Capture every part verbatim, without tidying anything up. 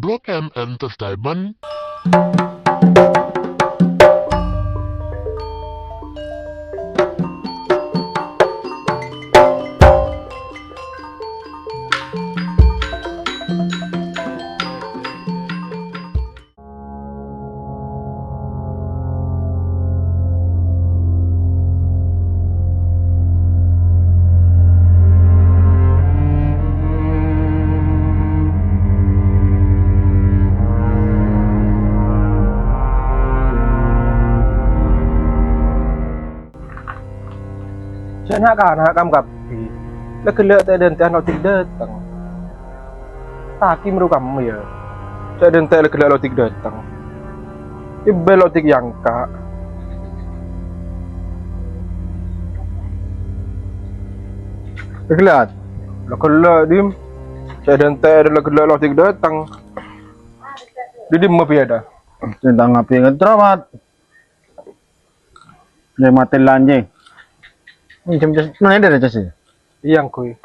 Rock M Entertainment. Sè na'-kana' kam kabbhi, la ghellâ' ta' dântè'an lo' dik dâteng. Taki mèro kamma, yâ. Sè dântè' la ghellâ' lo' dik dâteng. Ibbâ lo' dik èyangka'. La ghellâ'. La ghellâ', Dim. Sè dântè' la ghellâ' lo' dik dâteng. Di dimma pèyadâ? Tentang apa yang terowat? Dia mati lanjing. Minjem jas, mana ada jas? Iyâ, ngghi.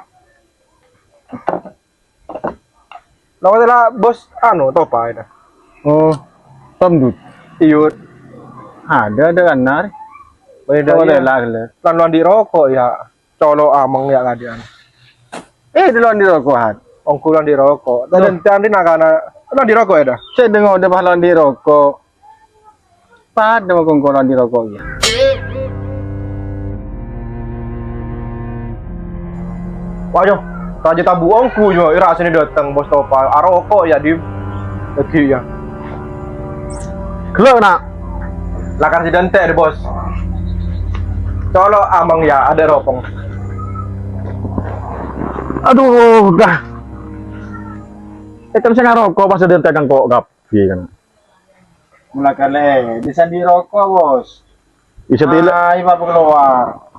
Lawan la bos anu, topa itu. Oh, Tom Dut. Iyut. Ada, ada kan, Nar? Beda, oh, iya. Ada lah, lah. Lan lo' andi' roko', yâ. Colo' ameng, yâ, kadhiyan. Eh, lo' andi' roko', Hat. Ongghu lo' andi' roko'. Tuh. Tadântè' andi' na'-kana'. Lo' andi' roko', yâ, dâ? Sè dengo dâ' pas lo' andi' roko'. Padâ ma' kongkolan di roko' iyâ. Wah, yo, rajâ tabu ongghu yo, ira sini dâteng, Bos Topa. Aroko' yâ, Dim. Lagi yâ. Ghellâ', Na'. Lakar si dântè' deh, Bos. Colo' ameng yâ, ada ropong. Aduh, dah. Etem sing aroko' pas dântè' kangko' kabbhi, kan. Mula kalè, bisa diroko', Bos. Isa tila. Ai, Bapak keluar.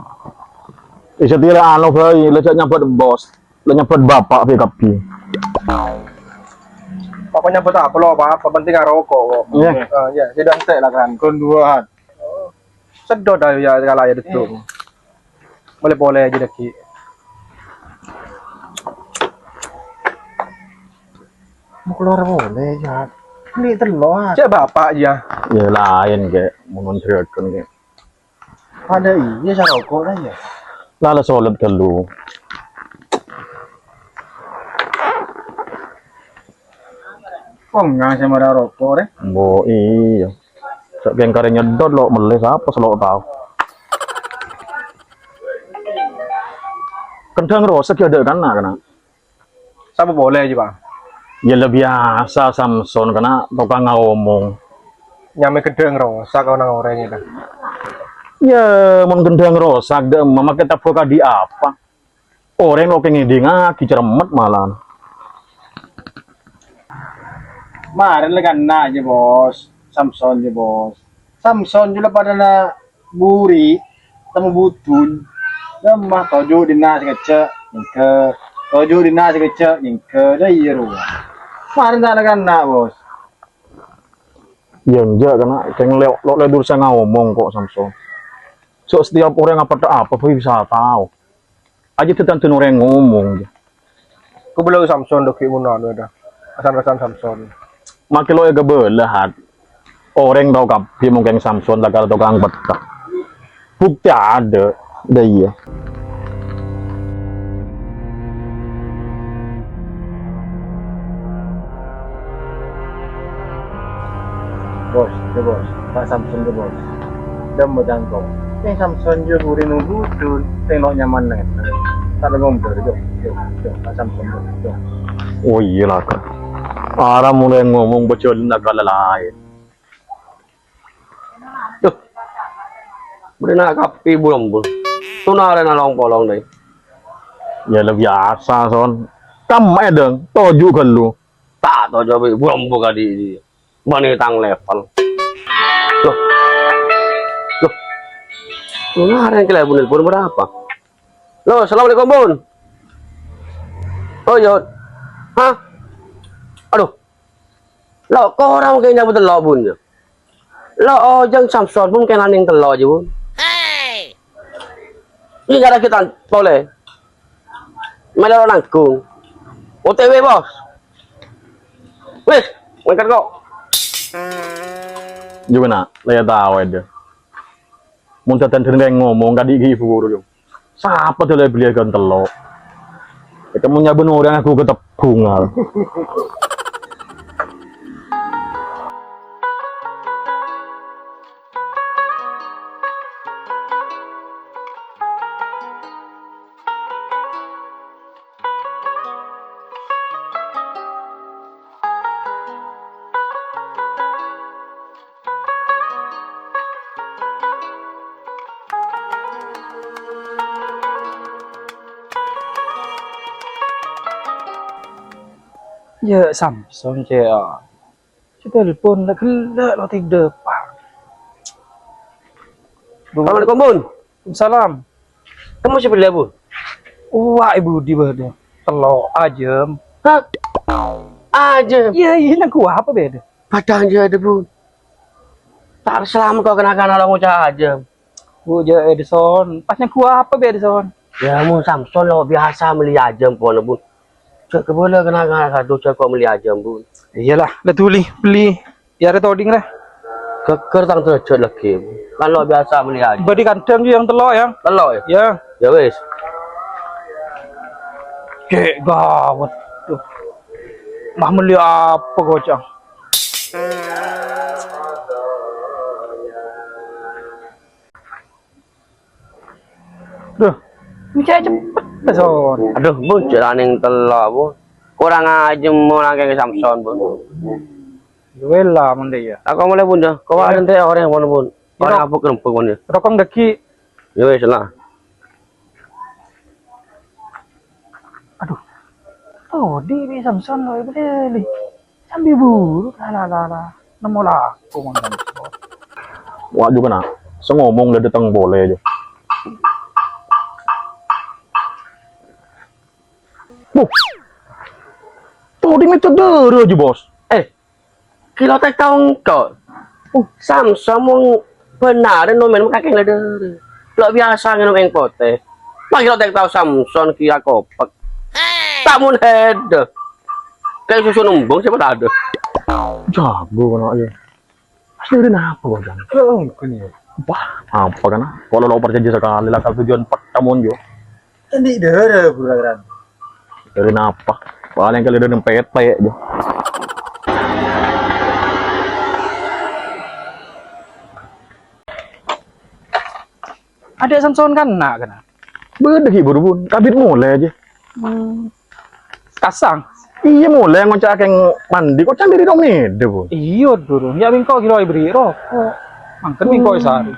Isa tila anu, Bhâi, la jhâ' nyambhut bos. La nyambhut bapak, Bhâi, kabbhi. Apa nyambhut apa lo, Pak? Apa penting aroko' kok. Iya. Ah, iya, si dântè' lah kan. Kon dua. Sedot ayo ya, kalah ya, Dut. Iya. Boleh-boleh aja lagi. Mau keluar boleh, ya. Beli telur. Cek bapak, ya. Ya, lain, kek. Mau nonjerakan, kek. Ada iya, saroko' lah, ya. Lala sholat dulu. Kok nggak sama roko', re? Bo, iya. Sak kengkare nyedot lo' melle sapa selo' tao. Kendhang rosek ya dek kana', kana'. Sapa boleh aja, Pak? Ya, le biasa Samson kana' tokang ngomong. Nyame kendhang rosak ana oreng itu. Ya, mon kendhang rosak, dek emma make tabo kadi apa? Oreng lo' kengedingagi ceremet malahan. Maren le kana' aja, Bos. Samson aja, Bos. Samson jula padana buri, temu budun. Dâ' emma toju' dinna' sakejjhâ', nyengke. Toju' dinna' sakejjhâ', nyengke. Dâ' iya rowa. Maren ta' na-kana', Bos. Iya, enjâ', kana' keng lo', lo' le dursa ngomong kok, Samson. So, setiap oreng apa ta' apa, bisa tao. Aja tetanten oreng ngomong. Kobâlâ Samson dâggi' mon anu, ada. Asan-rasan Samson. Make lo' èkabâlâ, Hat. Oreng tao kabbhi mongkèng Samson lakar tokang petta. Bukti ada. Dâ' iya. Bos, ya, Bos. Pak Samson, ya, Bos. Dâ' emma cangko. Keng Samson jâ buri nunggu dul, tengok nyaman nèng. Tak ngomong, jâ, jâ, jâ, Pak Samson, jâ, jâ. Oh, iya, lah, Kak. Ara mulai ngomong bejâlân agak lalaèn. Duh. Bâdâ na' kabbhi bulambul. Tonarèna long-polong, dâi. Ya, le biasa, Son. Kamma, dâng. Toju' ghâllu. Ta' toju' bi' bulambul kadi' dhi. Bânnè tang level. Loh. Loh. Tonarèna kèlè nelpon berapa? Loh, assalamualaikum, Bun. Oh, iya. Hah? Aduh. Lo', korang kèng nyambut tello', Bun, ya. Lo', ojhâng Samson pon kèng nèng tello' jâ, Bun. Iyâ, nyara kita polè. Mèlo nanggung. O T W, Bos. Wis, Mangkat kok. Jumana, la ya tao aja. Mun dadan dendeng ngomong kadi' ghi' buru, yo. Sapa dole beli ghân tello'? Ketemu nyaben orang aku ketebungal. Ya, Samson, cè'. Cè' telepon, la ghellâ' lo' tèdhâ, Pak. Assalamualaikum, Bun. Waalaikumsalam. Kamu sebelah, Bun? Wah, Ibu di bâdâ. Tello' ajâm. Hah? Ajâm? Iyâ, iyâ, nangko apa bâdâ? Padahal jâ' ada, Bun. Ta' salamet kok kana'-kana' lo' ngoca' ajâm. Bu, jâ' Edison. Pas nangko apa bâdâ, Son? Ya, mon Samson lo' biasa mellè ajâm pon, Bun. Jâ' kabâlâ kana'-kana' kadu jâ' kok mellè ajâm, Bun. Iyalah, la dhuli, bellè. Ya, arè toding, rè. Ghâgghâr tang derajat lagi, Bun. Kan lo' biasa mellè ajâm. Bâdâ kandhâng yang tello', ya? Tello', ya? Ya. Ya wis. Cè' gawat. Duh. Mah mellè apa, kocak? Duh, cè' cepet, Son. Aduh, Bun, jalaning tello', Bun. Kurang ajâm mon akèng Samson, Bun. Wela, mon dâ' iyâ. Aku mulai, Bun, ya. Kok ada ente orang, Bun, Bun. Orang apa kerempuk, Bun, ya. Rokok dâggi'. Ya wis, lah. Aduh. Todi bi' Samson lo' èbellè. Sambi buru, la, la, la, la. Nemmo lako, mon Samson. Wah, juga, na. Sè ngomong la dâteng polè, jâ. Bu. Todi mètodhârâ, jâ, Bos. Eh, Kilo tèk tao engko'. Uh, Samson mon bhender nomen makakèng la dâri. Lo' biasa ngènom èng potè. Pas kilo tèk tao Samson kèya kopek. Ta' mon hèdâ. Kèng susu nembung sè padâ. Jago kana' ya. Pas dâri napa, Bang? Lo' engko' ni. Wah, apa kana'? Kok lo' parcajâ sakalè la ka tujuan pèttamon yo. Candi' dârâ, Bro, kan. Dâri napa? Palèng kalè dâri nempet, Pak, ya. Adâ' Samson kana', kana'? Bâdâ ghi' buru, Bun. Kabit molè, jâ. Hmm. Kasang? Iyâ, molè ngoca' kèng mandi. Kok candi' dâri dong nèdâ, Bun? Iyâ, Bro. Ya, mèngko' ghi' lo' èberri' roko'. Mangkèn mèngko' è sarè.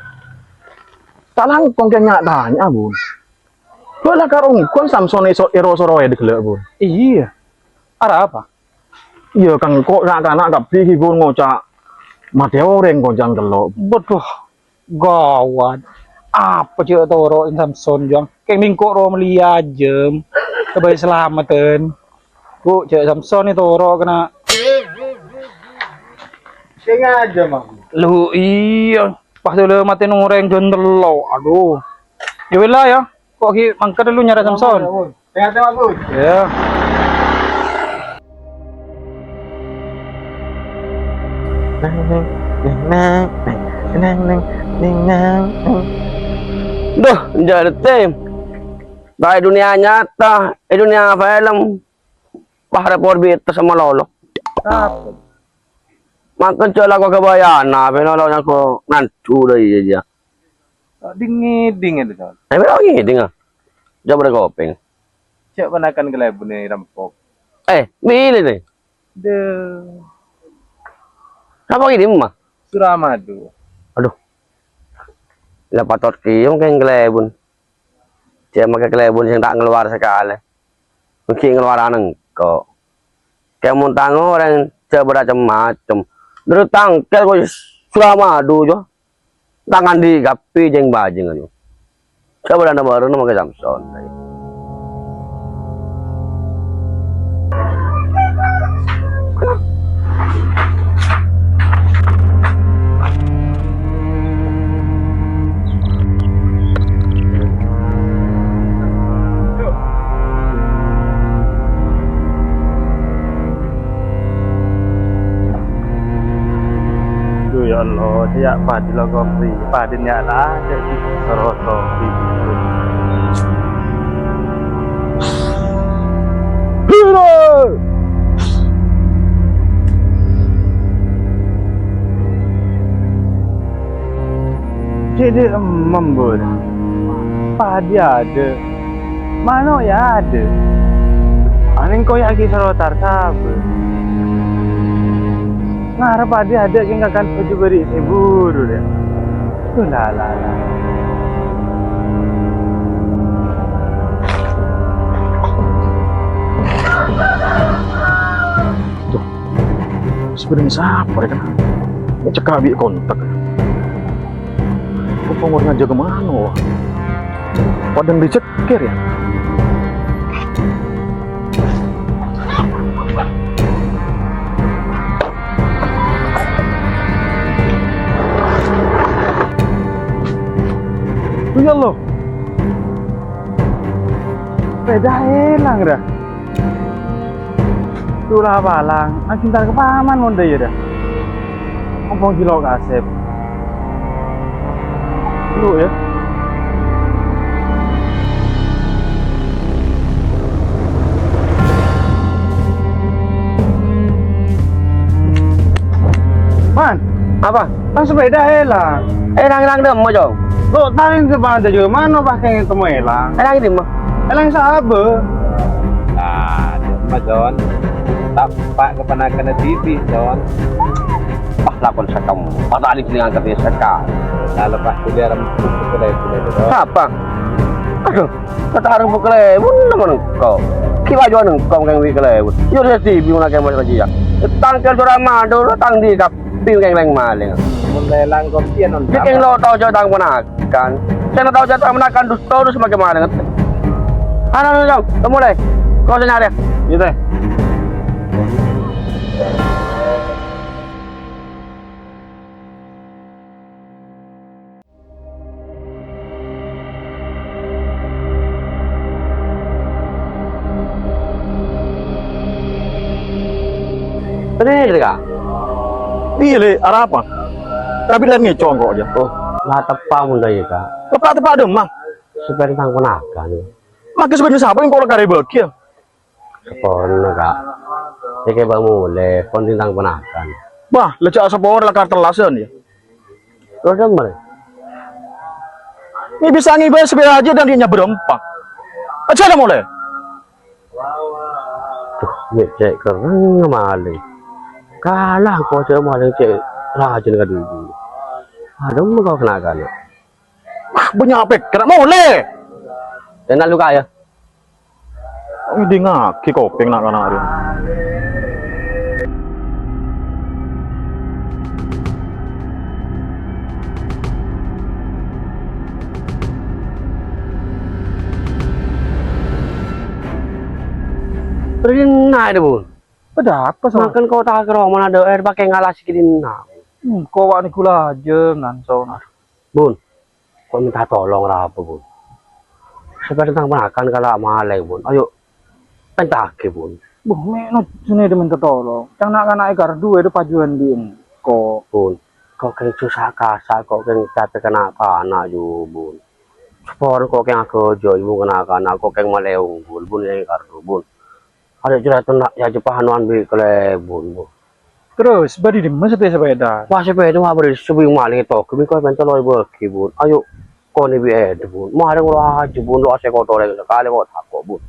Ta' langkong kèng nya-tanya, Bun. Bâ' la karongkon Samson èso-, èro-soroè dâgghâllâ', Bun. Iyâ. Arapa? Iyâ, kan ko' na'-kana' kabbhi ghi' bun ngoca' matè orèng koca'na kello'. Waduh, gawat. Apa jâ' toro'è Samson, Jang? Kèng mèngko' ro mellè ajâm. Kabây salameddhân. Bu, jâ' Samson ètoro' kana'. Sèngaja, Mang. Lu, iyâ. Pas dulu matè orèng jân tello'. Aduh. Ya wèla, ya. Ko' ghi' mangkat lu nyarè Samson. Tengah-tengah, Bun. Ya. Neng, neng, neng, neng, neng, neng, neng, neng, neng. Duh, jârèya. Bâi dunia nyata, è dunia film. Wah, repot bit sama lolo. Apa? Mangkèn jâ' lako kabâjâna, bân lolo nyangko nandu dâ' iyâ, jâ. Dingin, dingin, Dok. Eh, memang ini, dengar. Coba deh kopeng. Cek panakan kalèbun è rampok. Eh, milih nih. Deh. Apa ini, Mah? Suramadu. Aduh. Lah patot kèya kèng kalèbun. Cek makè kalèbun sing ta' ngeluar sakalè. Mungkin ngeluaran engko'. Kèng mon tang orèng jâ' bâdâ cem-macem. Dâri tangkèl kok Suramadu, Jo. Tangan di kabbhi jeng-bajeng, ayo. Coba dana baru nama ke Samson. Ya Allah, sè ya' padhi lo kopi, padhi nya' la dâ' di Saroto. Cè' dhi' emmem, Bun. Padhi adâ'. Mano' ya adâ'. Anèng koya' ghi' sarotar sabâ. Ngarep padhi adâ' kèng kakan bhâjhu bâri' sè buru, ya. Duh, la, la, la. Duh, sebenarnya sapa ya, kan? Ini cekak bi' kontak. Kok pengurusnya jaga mano, wah? Padahal diceker, ya? Duh, ya Allah. Sepeda èlang, dah. Tula palang, aghândhâr ka paman mon dâ' iyâ, dah. Ompong ghi' lo' kasep. Lu, ya. Man. Apa? Kan sepeda èlang. Èlang-èlang dâ' emma, Cong? Lo' tang sè bânnya jâ' mano pas kèng temmo èlang. Èlang è dimma? Èlang sabâ. Nah, dimma, Con? Tapa' kapanakanna dhibi', Con. Wah, lakon sakam. Patali gilingan katanya sakam. Nah, lepas kuliah rembuk, Con. Apa? Aduh, kata rembuk kalèbun, naman engko'. Ki wajuan engko' kèng bi' kalèbun. Yo, saya sih bingung lagi sama dia. Tangkil sudah mandul, tang di kap. Bi' kèng lèng malèng. Mon lèlang kopiyan, non. Bi' kèng lo' tao jâ' tang ponakan. Sè lo' tao jâ' tang ponakan, dus terus makè malèng. Ana, ana, ana, ana, mulai. Kok sè nyarè? Iyâ, Tèh. Bener, Kak? Iyâ, Lè', arapa? Rabi' lèn ngècong kok, jâ. Oh, la teppa' mon dâ' iyâ, Kak. Teppa'-teppa' dâ' emma? Sepèda tang ponakan. Makè sepèda sapa engko' la karè bâgi, yâ? Saporana, Kak. Sè kèbâ molè, pon tang ponakan. Wah, la jâ' sapora la kartellasan, yâ. Terros, Dam, mare. Ini bisa ngibâ sepèda jâ' dan dia berempat. Aja ada molè. Duh, mè' cè' kerrang malèng. Kala engko' cè' malèng cè' rajin ka dulu. Adem kok kena-kena. Wah, bânnya' pèkkèr, molè. Kènal lu, Kak, yâ. Ngèdingngaghi kopèng na'-kana' rèya. Rèna, Bun. Bâdâ apa, Son? Mangkèn kok ta' kèra mana dâ' air pakai ngalas gini, nah. Hmm, kok wani gula aja, nan, Son. Bun, kok minta tolong ra apa, Bun? Sepèda tang ponakan kala malèng, Bun. Ayo, pentaghi, Bun. Buh, mè' nojjhuna dâ' minta tolong. Cang na'-kana' è kardu è dâ' pajuwân bi' engko'. Bun, kok kèng susah kasa, kok kèng capè kana'-kana' ju, Bun. Sapora kok kèng aghâjâ, Bun, kana'-kana', kok kèng malèong, Bun. Bun, è kardu, Bun. Arè' curatan, Nak, ya, jepah anuan bi' kalèbun, Bu. Terros, bâdâ è dimma satèya sapèda? Wah, sapèda mah bâdâ subi malèng togem, kok pènta lo' èbâgi, Bun. Ayo, konè bi' èdâ, Bun. Marèng lo' ajâ, Bun. Lo' asèkot orèng sakalè kok tako', Bun.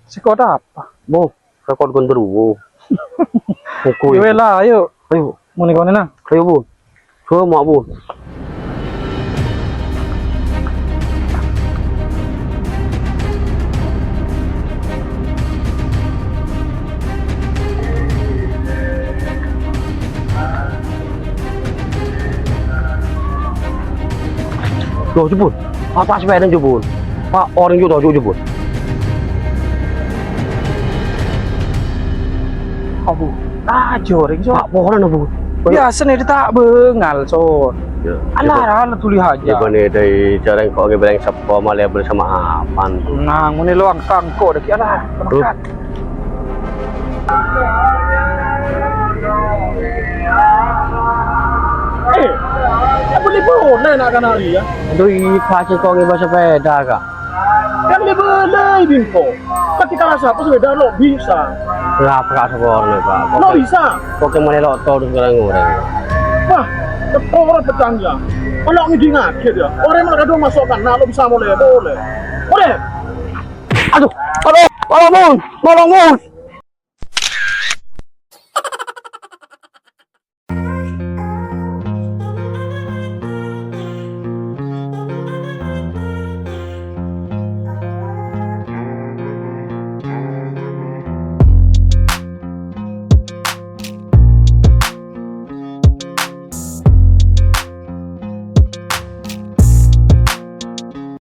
Sèkot apa? Bu, sèkot gondoruwo. Buku. Yowè la, ayo. Ayo. Monè konè, nah. Ayo, Bu. Coma, Bu. Loh, jhubun. Apa sepeda, jhubun? Pak, orèng ju toju', jhubun. Abu, aja orèng, so. Pak, pohon, Bu. Biasa nih, dia tak bengal, so. Ya, alah, coba. Alah, tuli aja. Gimana dari jarang kok ngebereng sepo, malah bersama apaan, tuh? Nah, ngene lo angkang kok, daki, alah, tuh. Makan. Eh, Anak-anak dia. Aduh, iya, Pak, sih, kok ngiba sepeda, Kak? Kan dia boleh, Bingko. Tapi kalau siapa sepeda lo bisa. Lah, Pak, saporana, Pak. Lo bisa. Pokoknya mulai lo tol terus sekarang orang. Wah, ketoro petang ya. Kalau ngiding aja dia. Orang yang kadung masuk kan, nah, lo bisa mulai, boleh. Boleh. Aduh, aduh, tolong, Bun. Tolong, Bun.